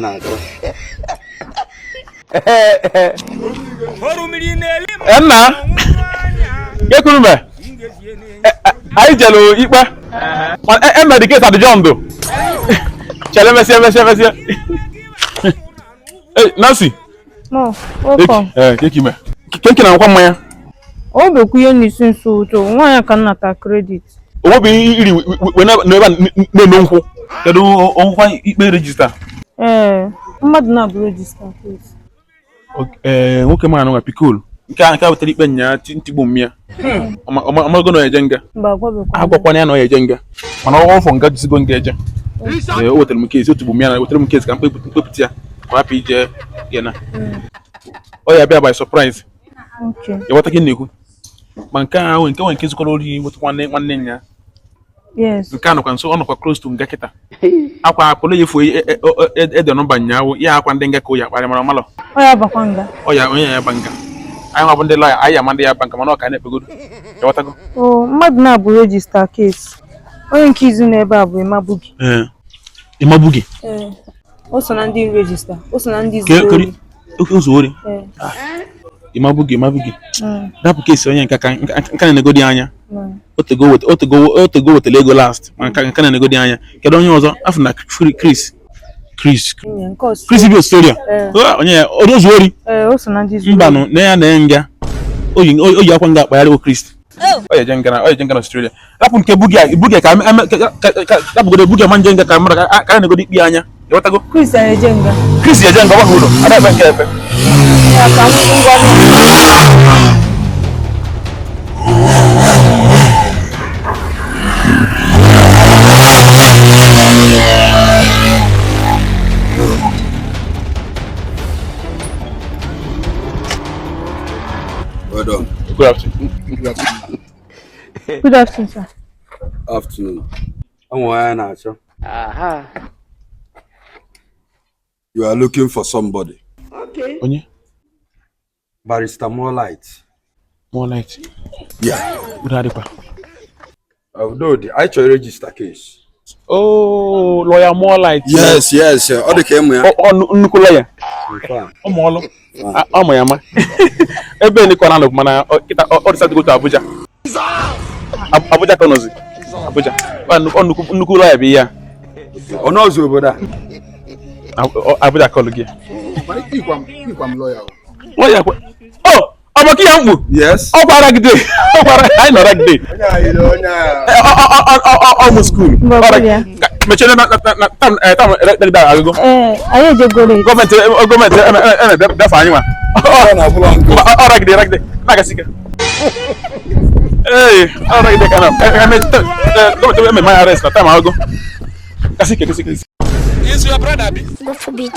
na-achọ. Nna gekurume anyị jelu ikpe emere case adjourned chere mesie mesie mesie. Hey, Nancy. Mo, welcome. Eh, keke ime. Kenke na nkwa mmanya. O bekwa ihe n'isi nso ụtọ, nwaanyị ka nnata credit. Onwebi iri wee n'ebe a na-eme nkwụ. Kedu ọnwụkwa ikpe register? Ee, mmadụ na-abụ register case. Ee, nwoke m anụnwa pikol. Nke a nke a wetara ikpe nya ntigbu mmịa. Ọmago na eje nga. Mba, agwabekwa. Agwakwana ya na ọ eje nga. Mana ọ fọ nga jisigo nga eje. Ee, o wetara m keesi otu mmịa na wetara m keesi ka mkpepụta ya ka ọ hapụ ije ya na. Ọ ya bịa by surprise. Okay. Ịghọta gị na-ekwu. Ma nke ahụ nke nwere nke zukọrọ ori wetakwa nwanne nwanne ya. Yes. Nke a nọkwa nso ọ nọkwa close to nga kịta. Akwa akpọrọ ya efu ede nọmba nyaawụ ya akwa ndị nga ka o ya akparị mara malọ. Ọ ya bakwa nga. Ọ ya onye ya ba nga. Anyị nwa bụ ndị lọya anyị ama ndị ya ba nga mana ọ ka na-ekpegodo. Ịghọtago? O, mmadụ na-abụ register case. Onye nke izu n'ebe a bụ Imabugi. Ee. Ịmabu gị? Ee. O so na ndị register. O so na ndị zuru ori. Oke ụzọ ori. Ee. Ịmabu gị ịmabu gị. Mm, Dapụ keesi onye nka ka nka na-enegodi anya. mm. Otego wetara ego last ma nka nka na-enegodi anya. Kedu onye ọzọ? Afọ na Chris. Chris. Nwunye nke ọsọ. Chris bi Australia. Ee. Onye ya onye ụzọ ori. Ee, o so na ndị zuru Mbanụ na ya na nga. O yi akwa nga akpagharị bụ Chris. Ọ ya eje nga na ọ ya eje nga na Australia. Rapụ nke Bugia Bugia ka rapụgodo Bugia ma nje nga ka mmadụ ka a na-egodi ikpe anya. Ịghọtago? Chris ya eje nga. Chris ya eje nga ọgbakọ ụlọ. Ada ekpe nke efe. Ya ka m ngwa Well done. Good afternoon. Good afternoon, sir. Afternoon. Ọ nwere onye na-achọ. You are looking for somebody. Onye? Barrister Morelight. More light. Yeah. Udo adịkwa. Although the I chọrọ register case. Oh, lawyer more light. Yes, yes. Ọ dị ka ịmụ ya. Ọ nnukwu lawyer. Confirm. Ọ ma ọlụ. Ọ ma ya ma. Ebe ndị kọ na-anọ mana kịta ọ decided to go to Abuja. Abuja ka ọ nọzi. Abuja. Ọ nnukwu lawyer bụ ihe a. Ọ nọọsụ obodo a. Abuja kọlụ gị. Ikwa m lawyer o. Lawyer kwa. Oh, ọ bụ ka ya mkpu. Yes. Ọ kwara gide. Ọ kwara anyị nọrọ gide. Onye a yiri onye a. Ọ mụ skuul. Mba, ọ bụrụ ya. Mechie na na tam tam legide agụgụ. Ee, anyị ejegoro. Gọọmenti gọọmenti eme bịafa anyị nwa. Ọ na-abụla nkụ. Ọ ragide ragide na-agasị ike. Ee, ọ ragide ka na eme gọọmenti eme my arrest na time agụgụ. Gasị ike gasị ike. God forbid.